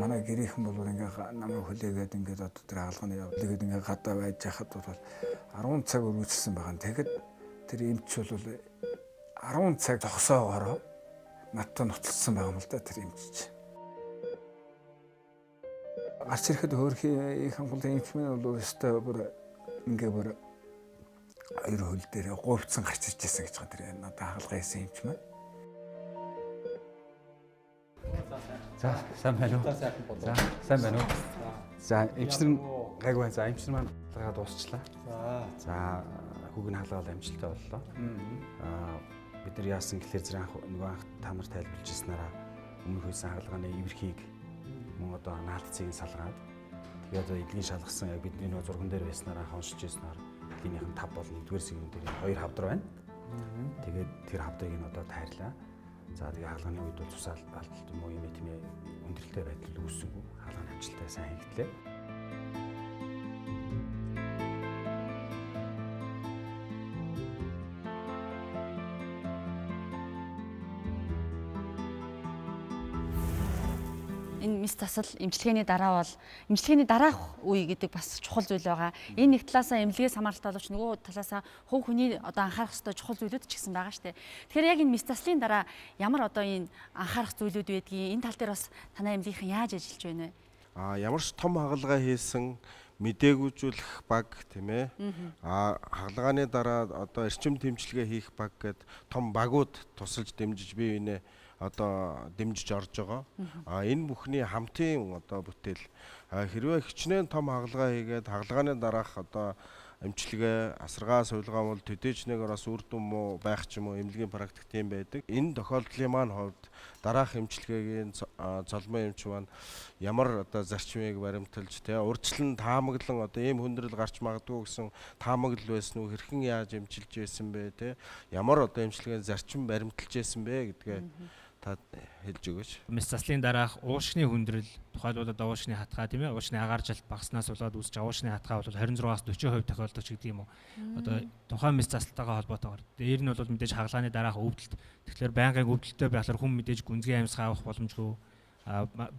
Манай гэрийнхэн бол ингээ намайг хүлээгээд ингээд одоо тэр хагалгааны явдлыг ингээ гадаа байж хахад бол 10 цаг өргөжлөсөн байгаа. Тэгэхэд тэр эмч бол 10 цаг зогсоогоороо надтай нуцалсан байгаа юм л да тэр эмч чинь. Гарч ирэхэд хөөрхийн их хангалттай эмч минь бол өстой бүр ингээ бүр хоёр хөл дээр гуйвцсан гарч ирж байсан гэж байгаа тэр надад хагалгаа хийсэн эмч маань. За сайн байна уу? За сайн байна уу? За эмчнэр гайгүй. За эмчнэр маань хаалгаа дуусчлаа. За хүүг нь хаалгаал амжилттай боллоо. Бид нар яасан гэхлээр зэрэг анх нөгөө анх та нар тайлбарлаж ирснараа өмнөх хийсэн хагалгааны эвэрхийг мөн одоо наалтцыг нь салгаад тэгээд одоо эдлийн шалгасан яг бидний нөгөө зурган дээр байснаар анх уншиж ирснээр эдлийнх нь 5 болон 1-р сегмент дээр 2 хавдар байна. Тэгээд тэр хавдрыг нь одоо тайрлаа. За тэгээ хаалганы үед бол цус алдалт юм уу юм тийм хүндрэлтэй байдал үүссэнгүй. Хаалганы амжилттай сайн хийгдлээ. Энэ мэс засал эмчилгээний дараа бол эмчилгээний дараах үе гэдэг бас чухал зүйл байгаа. Энэ нэг талаасаа эмнэлгээс хамааралтай боловч нөгөө талаасаа хувь хүний одоо анхаарах ёстой чухал зүйлүүд ч гэсэн байгаа шүү дээ. Тэгэхээр яг энэ мэс заслын дараа ямар одоо энэ анхаарах зүйлүүд байдгийг энэ тал дээр бас танай эмнэлгийнхэн яаж ажиллаж байна вэ? Ямар ч том хагалгаа хийсэн мдэггүйжүүлэх баг тийм ээ. Хагалгааны дараа одоо эрчим тэмцэлгээ хийх баг гэд том багууд тусалж дэмжиж бие биенээ одоо дэмжиж орж байгаа. Энэ бүхний хамтын одоо бүтээл. Хэрвээ хичнээн том хагалгаа хийгээд хагалгааны дараах одоо эмчилгээ, асаргаа, сувилгаа бол төдийчнэгээр бас үр дүн муу байх ч юм уу эмнэлгийн практик тийм байдаг. Энэ тохиолдлын маань хувьд дараах эмчилгээгийн цолмон эмч маань ямар одоо зарчмыг баримталж тэ урьдчилан таамаглан одоо ийм хүндрэл гарч магадгүй гэсэн таамаглал байсан уу, хэрхэн яаж эмчилж байсан бэ тэ ямар одоо эмчилгээний зарчим баримталж байсан бэ гэдгээ та хэлж өгөөч. Мэс заслын дараах уушгины хүндрэл, тухайлбал одоо уушгины хатгаа тийм ээ, уушгины агааржилт багаснаас болоод үүсч уушгины хатгаа бол 26-аас 40% тохиолдох ч гэдэг юм уу. Одоо тухайн мэс заслтайгаа холбоотойгоор. Дээр нь бол мэдээж хагалгааны дараах өвдөлт. Тэгэхээр байнгын өвдөлттэй байхлаар хүн мэдээж гүнзгий амьсгаа авах боломжгүй.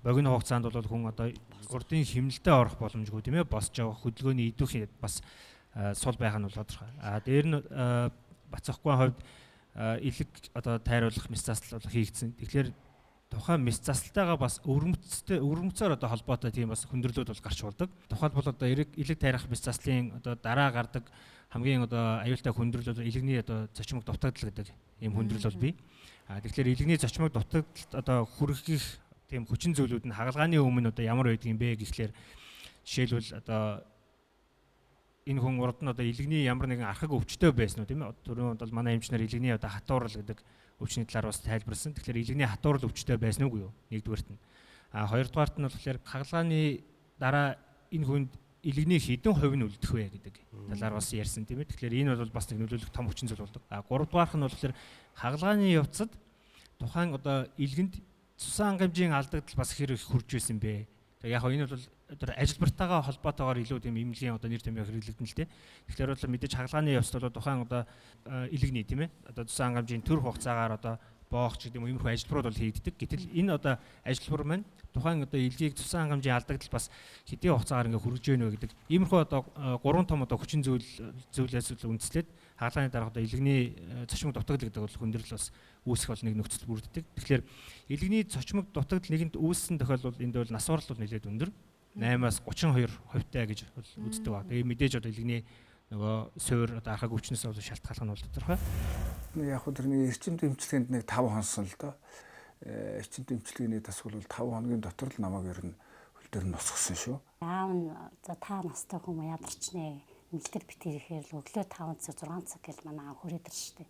Богино хугацаанд бол хүн одоо урдын хэмнэлтэд орох боломжгүй тийм ээ, босч явах хөдөлгөөний идүүх бас сул байх нь бол тодорхой. Дээр нь бацахгүй хувьд элэг одоо тайруулах мэс засал бол хийгдсэн. Тэгэхээр тухайн мэс заслтайгаа бас өвөрмөцөөр одоо холбоотой тийм бас хүндрэлүүд бол гарч болдог. Тухайлбал одоо элэг тайрах мэс заслын одоо дараа гардаг хамгийн одоо аюултай хүндрэл бол элэгний одоо зочмог дутагдал гэдэг ийм хүндрэл бол бий. Тэгэхээр элэгний зочмог дутагдалд одоо хүрхэх тийм хүчин зүйлүүд нь хагалгааны өмнө одоо ямар байдаг юм бэ гэхлээр жишээлбэл одоо энэ хүн урд нь одоо элэгний ямар нэгэн архаг өвчтөй байсан уу тийм ээ. Түрүүн бол манай эмч нар элэгний одоо хатуурал гэдэг өвчний талаар бас тайлбарласан. Тэгэхээр элэгний хатуурал өвчтөй байсан уугүй юу? Нэгдүгээрт нь. Хоёрдугаарт нь болохоор хагалгааны дараа энэ хүнд элэгний хэдэн хувь нь үлдэх вэ гэдэг талаар бас ярьсан тийм ээ. Тэгэхээр энэ бол бас нэг нөлөөлөх том хүчин зүйл болдог. Гуравдугаарх нь болохоор хагалгааны явцад тухайн одоо элгэнд цусан хангамжийн алдагдал бас хэр их хурж байсан бэ? Яг хоо энэ бол тэр ажилбартайгаа холбоотойгоор илүү тийм эмнэлгийн одоо нэр томьёо хэрэглэгдэн л дээ. Тэгэхээр бол мэдээж хагалгааны явцад бол тухайн одоо элэгний тийм ээ одоо цусан хангамжийн төр хугацаагаар одоо боох ч гэдэг юм уу иймэрхүү ажилбарууд бол хийгддэг. Гэтэл энэ одоо ажилбар маань тухайн одоо элгийг цусан хангамжийн алдагдал бас хэдийн хугацаагаар ингээ хүрэж гэнэ вэ гэдэг иймэрхүү одоо гурван том одоо хүчин зүйлээс үндэслээд хагалгааны дараах одоо элэгний цочмог дутагдал гэдэг бол хүндрэл бас үүсэх бол нэг нөхцөл бүрддэг. Тэгэхээр элэгний цочмог дутагдал нэгэнд үүссэн тохиолдолд энд бол нас барал бол нэлээд өндөр 8-аас 32 хувьтай гэж үздэг ба. Тэгээ мэдээж одоо элэгний нөгөө суур одоо архаг өвчнөөс бол шалтгааллах нь бол тодорхой. Яг хөө тэр нэг эрчим дэмжлэгэнд нэг 5 хонсон л доо. Эрчим дэмжлэгийн тасгал бол 5 хоногийн дотор л намайг ер нь хөл дээр нь босгосон шүү. Аав нь за та настай хүмүүс ядарчнэ. Эмнэлтэр бит ирэхээр л өглөө 5 цаг 6 цаг гэл манай аав хүрээд ирж штэ.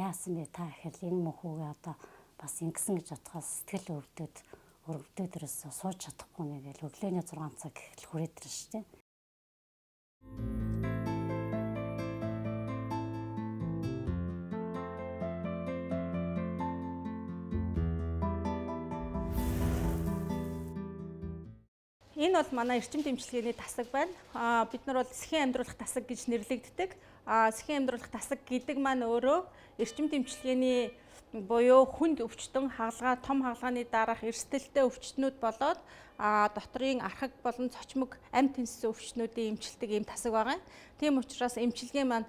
Яасан бэ та гэхээр энэ мөхүүгээ одоо бас ингэсэн гэж бодохоос сэтгэл өвдөд өрөвдөд ерөөсөө сууж чадахгүй нэ гэл өглөөний 6 цаг гэхэл хүрээд ирж штэ. Энэ бол манай эрчим дэмжлэгээний тасаг байна. Бид нар бол сэхэн амьдруулах тасаг гэж нэрлэгддэг. Сэхэн амьдруулах тасаг гэдэг маань өөрөө эрчим дэмжлэгээний буюу хүнд өвчтөн хагалгаа, том хагалгааны дараах эрсдэлтэй өвчтнүүд болоод дотрын архаг болон цочмог амь тэнцсэн өвчтнүүдийн эмчилдэг ийм тасаг байгаа. Тийм учраас эмчилгээ маань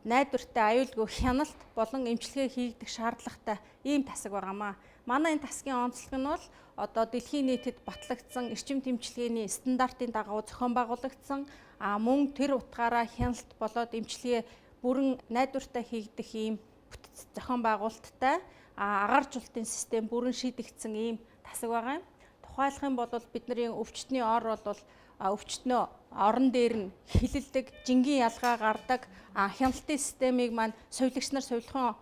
найдвартай, аюулгүй хяналт болон эмчилгээ хийгдэх шаардлагатай ийм тасаг байгаамаа. Манай энэ тасгийн онцлог нь бол одоо дэлхийн нийтэд батлагдсан эрчим дэмжлэгээний стандартын дагуу зохион байгуулагдсан, мөн тэр утгаараа хяналт болоод эмчилгээ бүрэн найдвартай хийгдэх ийм бүтэц зохион байгуулалттай, агааржуулалтын систем бүрэн шийдэгдсэн ийм тасаг байгаа юм. Тухайлах юм бол бидний өвчтний ор бол өвчтнөө орон дээр нь хилэлдэг, жингийн ялгаа гардаг, хяналтын системийг маань сувилагч нар сувилахын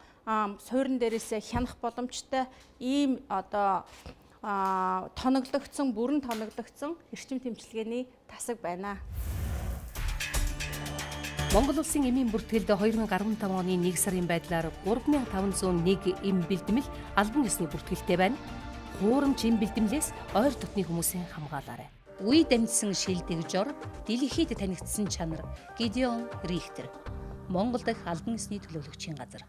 суурин дээрээсээ хянах боломжтой ийм одоо тоноглогдсон, бүрэн тоноглогдсон эрчим тэмцэлгээний тасаг байна. Монгол улсын эмийн бүртгэлд 2015 оны 1 сарын байдлаар 3501 эм бэлдмэл албан ёсны бүртгэлтэй байна. Хуурамч эм бэлдмэлээс ойр дотны хүмүүсийн хамгаалаарай. Үе дамжсан шилдэг жор, дэлхийд танигдсан чанар, Гидеон Рихтер. Монгол дахь албан ёсны төлөөлөгчийн газар.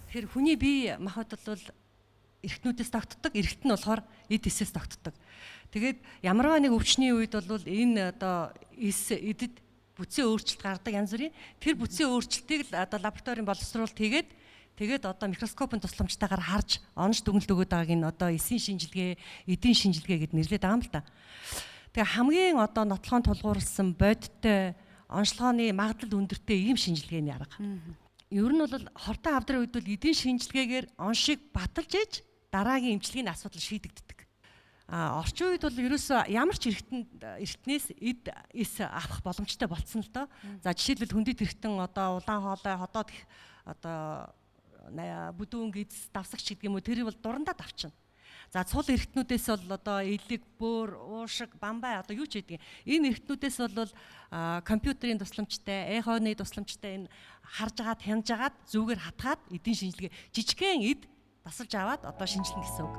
Тэгэхээр хүний бие махбод бол эргэтнүүдээс тогтдог, эргэт нь болохоор эд эсээс тогтдог. Тэгээд ямарваа нэг өвчний үед бол энэ одоо эс эдэд бүтцийн өөрчлөлт гардаг янз бүрийн. Тэр бүтцийн өөрчлөлтийг л одоо лабораторийн боловсруулалт хийгээд тэгээд одоо микроскопын тусламжтайгаар харж онож дүгнэлт өгöd байгааг энэ одоо эсийн шинжилгээ, эдийн шинжилгээ гэд нэрлэдэг байгаа юм л та. Тэгээ хамгийн одоо нотлохоон тулгуурласан бодиттой онцлогооны магадлал өндөртэй ийм шинжилгээний арга. Ер нь бол хортой хавдрын үед бол эдийн шинжилгээгээр оншийг баталж ээж дараагийн эмчилгээний асуудал шийдэгддэг. Орчин үед бол ерөөсөө ямар ч эргэтнээс эд эс авах боломжтой болцсон л доо. За жишээлбэл хүндэт эргэтэн одоо улаан хоолой, ходоод одоо бүдүүн гиз давсагч гэдэг юм уу, тэрийг бол дурандаад авчна. За цул эргэтнүүдээс бол одоо элэг, бөөр, уушиг, бамбай одоо юу ч гэдэг. Энэ эргэтнүүдээс бол компьютерийн тусламжтай, эхоны тусламжтай энэ харж агаад, хянаж агаад, зүгээр хатгаад эдийн шинжилгээ жижигхэн эд дасалж аваад одоо шинжилнэ гэсэн үг.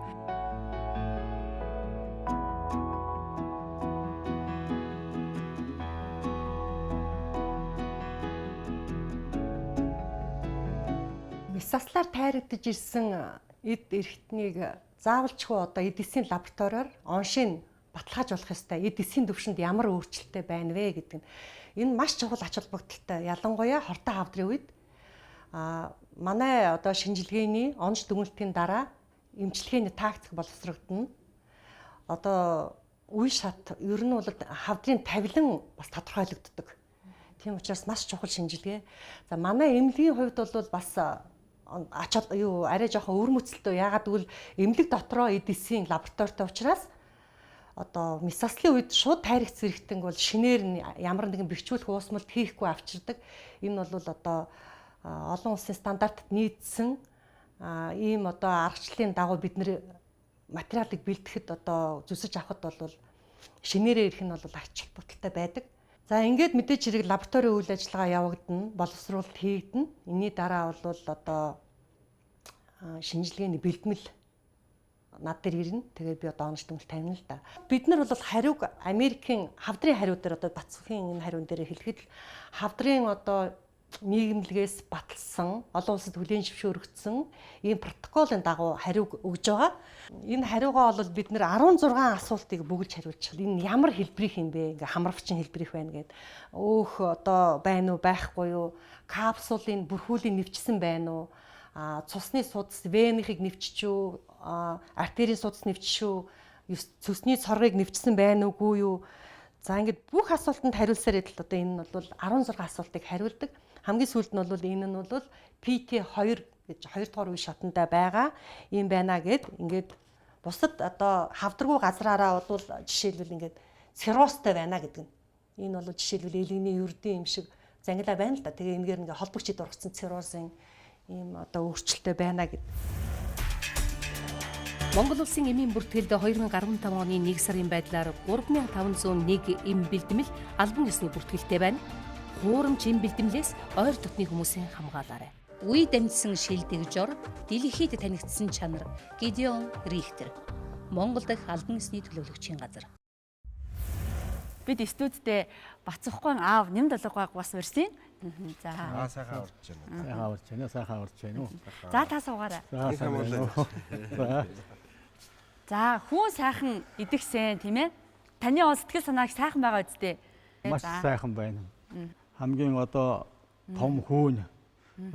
Мисаслаар тайрагдаж ирсэн эд эргэтнийг заавалчгүй одоо эд эсийн лабораториор оншийг баталгааж болох ёстой. Эд эсийн төвшөнд ямар өөрчлөлттэй байна вэ гэдэг нь энэ маш чухал ач холбогдолтой. Ялангуяа хортой хавдрын үед манай одоо шинжилгээний онж дүгнэлтийн дараа эмчилгээний тактик боловсрогдоно. Одоо үе шат ер нь бол хавдрын тавилан бас тодорхойлогддог. Тийм учраас маш чухал шинжилгээ. За манай эмнэлгийн хувьд бол бас юу арай жоохон өвөрмөцөлтөө. Яагаад гэвэл эмнэлэг дотроо эд эсийн лабораторитой учраас одоо мисаслын үед шууд тайрагц зэрэгтэн бол шинээр нь ямар нэгэн бэхжүүлэх уусмалт хийхгүй авчирдаг. Энэ бол одоо олон улсын стандартад нийцсэн ийм одоо аргачлалын дагуу бид нэр материалыг бэлтгэхэд одоо зүсэж авахд бол шинээрээ ирэх нь бол ач холбогдолтой байдаг. За ингээд мэдээж хэрэг лабораторийн үйл ажиллагаа явагдана, боловсруулалт хийгдэнэ. Энэний дараа бол одоо шинжилгээний бэлтгэл над дээр ирнэ. Тэгээд би одоо онож дүнэл тавина л да. Бид нар бол хариуг Америкийн хавдрын хариу дээр одоо Бацхийн энэ хариун дээр хэлэхэд л хавдрын одоо Нийгэмлэгээс баталсан, олон улсад хүлээн зөвшөөрөгдсөн ийм протоколын дагуу хариуг өгж байгаа. Энэ хариугаа бол бид нэр 16 асуултыг бөглөж хариулж байна. Энэ ямар хэлбэрийнх юм бэ? Ингээ хамарвчин хэлбэрийнх байна гэд. Өөх одоо байна уу, байхгүй юу? Капсулын бүрхүүлийн нэвчсэн байна уу? Цусны судас венихийг нэвчиж үү? Артерийн судас нэвчиж үү? Цөсний цоргийг нэвчсэн байна уугүй юу? За ингээд бүх асуултанд хариулсаар идэл одоо энэ нь бол 16 асуултыг хариулдаг. Хамгийн сүүлд нь бол энэ нь бол PT2 гэж 2 дугаар үе шатандаа байгаа юм байна гэд ингээд бусад одоо хавдаргүй газраараа бол жишээлбэл ингээд циррозтой байна гэдэг нь. Энэ бол жишээлбэл элэгний ердийн юм шиг зангилаа байна л да. Тэгээ энэгээр ингээд холбогч ид ургацсан циррозын ийм одоо өөрчлөлттэй байна гэд. Монгол улсын эмийн бүртгэлд 2015 оны 1 сарын байдлаар 3501 эм бэлдмэл албан ёсны бүртгэлтэй байна. Хуурамч эм бэлдэмлээс ойр дотны хүмүүсийн хамгаалаарай. Үе дамжсан шилдэг жор, дэлхийд танигдсан чанар Гидеон Рихтер. Монгол дахь албан ёсны төлөөлөгчийн газар. Бид студидээ Бацхгүй аав Нэмдалгайг бас урьсан. За. Аа сайхан урж байна. Сайхан урж байна. Сайхан урж байна уу. За та суугаарай. За сайн. За. За хүн сайхан идэгсэн тийм ээ. Таны ол сэтгэл санааг сайхан байгаа үсттэй. Маш сайхан байна. Хамгийн одоо том хүүн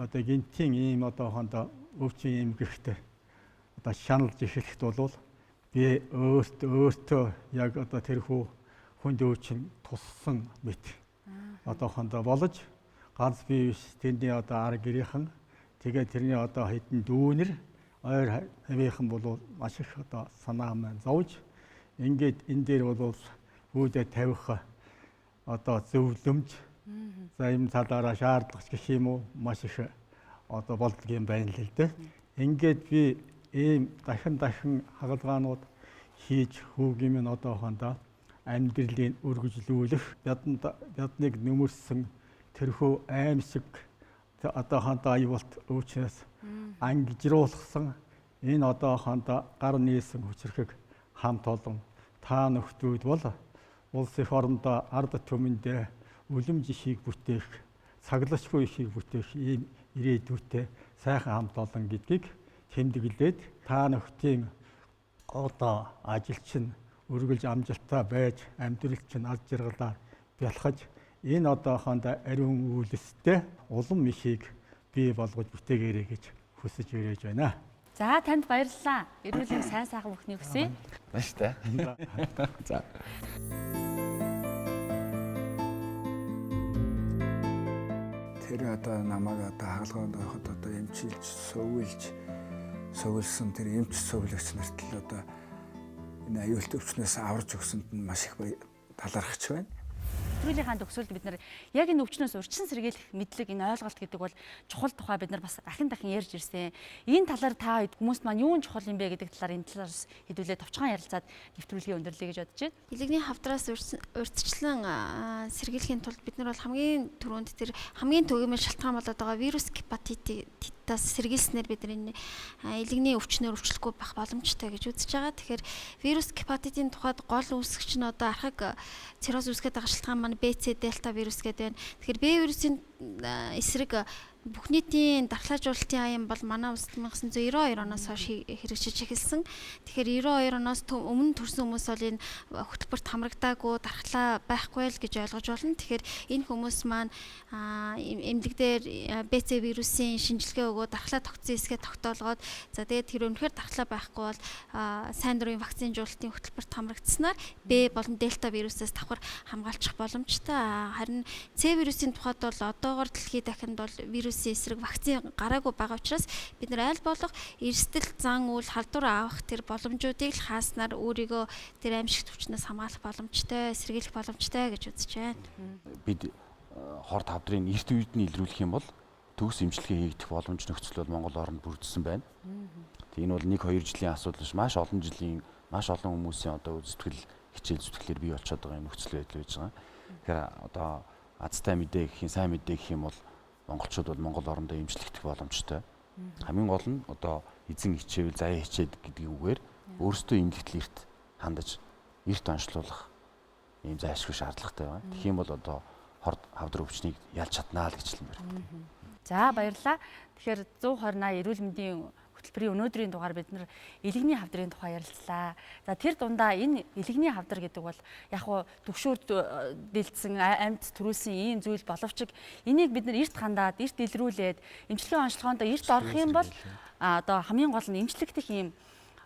одоо гинтийн ийм одоо хондоо өвчин эмгэгтэй одоо шаналж эхлэхэд бол би өөртөө яг одоо тэр хүү хүнд өвчин туссан мэт одоо хондоо болж ганц би биш тэрний одоо ар гэрийнхэн тэгээ тэрний одоо хэдэн дүүнер ойр хавийнхан бол маш их одоо санаа маань зовж ингээд энэ дээр бол үүдээ тавих одоо зөвлөмж за ийм талаараа шаардлага гэх юм уу маш их одоо болдго юм байна л дээ. Ингээд би ийм дахин хагалгаанууд хийж хүүгийн минь одоохондоо амьдралыг өргөжлүүлэх биднийг нөмөрсөн тэрхүү аимшиг одоохондоо аюулт өвчнөөс ангижруулсан энэ одоохондоо гар нээсэн хүчрхэг хамт олон та нөхдүүд бол улс эх орондоо ард түмэндээ үлэмж ишийг бүтээх, цаглашгүй ишийг бүтээх ийм ирээдүйтэй сайхан хамт олон гэдгийг тэмдэглээд та нөхдийн одоо ажил чинь үргэлж амжилттай байж амьдрал чинь аз жаргалаар бялхаж энэ одоохондоо ариун үйлстэй улам ихийг бий болгож бүтээгээрэй гэж хүсэж ирэж байна. За танд баярлалаа. Эрүүл сайн сайхан бүхнийг хүсье. Баяртай. За. Тэр одоо намайг одоо хагалгаанд ороход одоо эмчилж, сувилсан тэр эмч сувилагч нарт л одоо энэ аюулт өвчнөөс аварч өгсөнд нь маш их талархаж байна. Нэвтрүүлгийнхаа төгсгөлд бид нар яг энэ өвчнөөс урьдчилан сэргийлэх мэдлэг, энэ ойлголт гэдэг бол чухал тухай бид нар бас дахин ярьж ирсэн. Энэ талаар та хэд хүмүүст маань юу чухал юм бэ гэдэг талаар энэ талаар хэдүүлээ товчхон ярилцаад нэвтрүүлгийг өндөрлөе гэж бодож байна. Элэгний хавдраас урьдчилан сэргийлэхийн тулд бид нар бол хамгийн түрүүнд тэр хамгийн түгээмэл шалтгаан болоод байгаа вирус гепатитаас сэргийлснээр бид нар энэ элэгний өвчнөр өвчлөхгүй байх боломжтой гэж үзэж байгаа. Тэгэхээр вирус гепатитын тухайд гол үүсгэгч нь одоо архаг цирроз үүсгээд байгаа шалтгаан маань Б, С, дельта вирус гэдэг байна. Тэгэхээр Б вирусын эсрэг бүх нийтийн дархлаажуулалтын аян бол манай улсад 1992 оноос хойш хэрэгжиж эхэлсэн. Тэгэхээр 92 оноос өмнө төрсэн хүмүүс бол энэ хөтөлбөрт хамрагдаагүй, дархлаа байхгүй л гэж ойлгож байна. Тэгэхээр энэ хүмүүс маань эмнэлэг дээр БЦ вирусын шинжилгээ өгөө дархлаа тогтсон эсгээ тогтоолгоод за тэгээд тэр үнэхээр дархлаа байхгүй бол сайн дурын вакцинжуулалтын хөтөлбөрт хамрагдсанаар Б болон дельта вирусээс давхар хамгаалчих боломжтой. Харин С вирусын тухайд бол одоогор дэлхийд дахинд бол вирусын эсрэг вакцин гараагүй байгаа учраас бид нар аль болох эрсдэл зан үйл халдвар авах тэр боломжуудыг л хааснаар өөрийгөө тэр аимшигт өвчнөөс хамгаалах боломжтой, сэргийлэх боломжтой гэж үзэж байна. Бид хор тавдрын эрт үед нь илрүүлэх юм бол төгс эмчилгээ хийгдэх боломж нөхцөл бол Монгол оронд бүрдсэн байна. Тэг энэ бол 1-2 жилийн асуудал биш, маш олон жилийн, маш олон хүмүүсийн одоо зүтгэл хичээл зүтгэлээр бий болчиход байгаа юм нөхцөл байдал байж байгаа. Тэгэхээр одоо азтай мэдээ гэх юм, сайн мэдээ гэх юм бол монголчууд бол Монгол орондоо эмчлэгдэх боломжтой. Хамгийн гол нь одоо эзэн хичээвэл заяа хичээд гэдгийг үгээр өөрсдөө эмнэлэгтэл эрт хандаж, эрт онцлуулах ийм зайлшгүй шаардлагатай байна. Тэгэх юм бол одоо хорд хавдар өвчнийг ялж чаднаа л гэж хэлмээр. За баярлалаа. Тэгэхээр 128 эрүүл мэндийн хөтөлбөрийн өнөөдрийн дугаар бид нар элэгний хавдрын тухай ярилцлаа. За тэр дундаа энэ элэгний хавдар гэдэг бол яг хуу түгшүүр дэлдсэн амьд төрүүлсэн ийм зүйл боловч энийг бид нар эрт хандаад эрт илрүүлээд эмчилгээ онцлогоонд эрт орох юм бол одоо хамгийн гол нь эмчлэгдэх ийм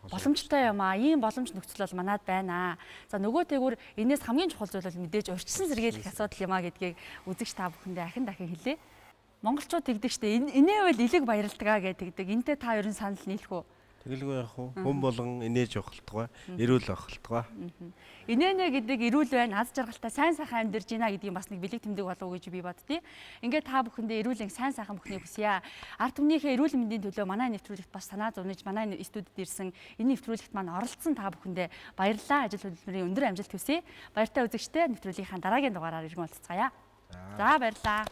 боломжтой юм аа. Ийм боломж нөхцөл бол манад байна. За нөгөө тэгүр энээс хамгийн чухал зүйл бол мэдээж урьдчилан сэргийлэх асуудал юм аа гэдгийг үзэгч та бүхэндээ ахин дахин хэлье. Монголчууд тэгдэг штэ. Инээвэл элэг баярладаг аа гэж тэгдэг. Энтэй та ер нь санал нийлэх үү? Тэгэлгүй яах вэ? Хүн болгон инээж явах болтугай, эрүүл байх болтугай. Инээнэ гэдэг эрүүл байна, аз жаргалтай сайн сайхан амьдарч байна гэдгийг бас нэг бэлэг тэмдэг болов уу гэж би боддیں۔ Ингээд та бүхэндээ эрүүл сайн сайхан бүхнийг хүсье. Ард түмнийхээ эрүүл мэндийн төлөө манай нэвтрүүлэгт бас санаа зовниж манай студид ирсэн энэ нэвтрүүлэгт маань оролцсон та бүхэндээ баярлалаа. Ажил хөдөлмөрийн өндөр амжилт хүсье. Баяртай үзэгчдээ нэвтрүүлгийнхаа дараагийн дугаараар иргэн уулзцаая. За баярлалаа.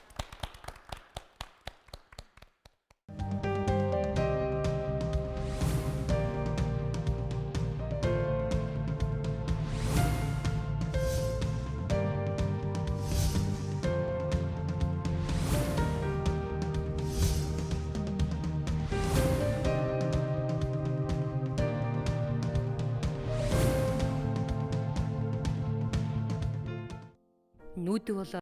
Нүүдийг бол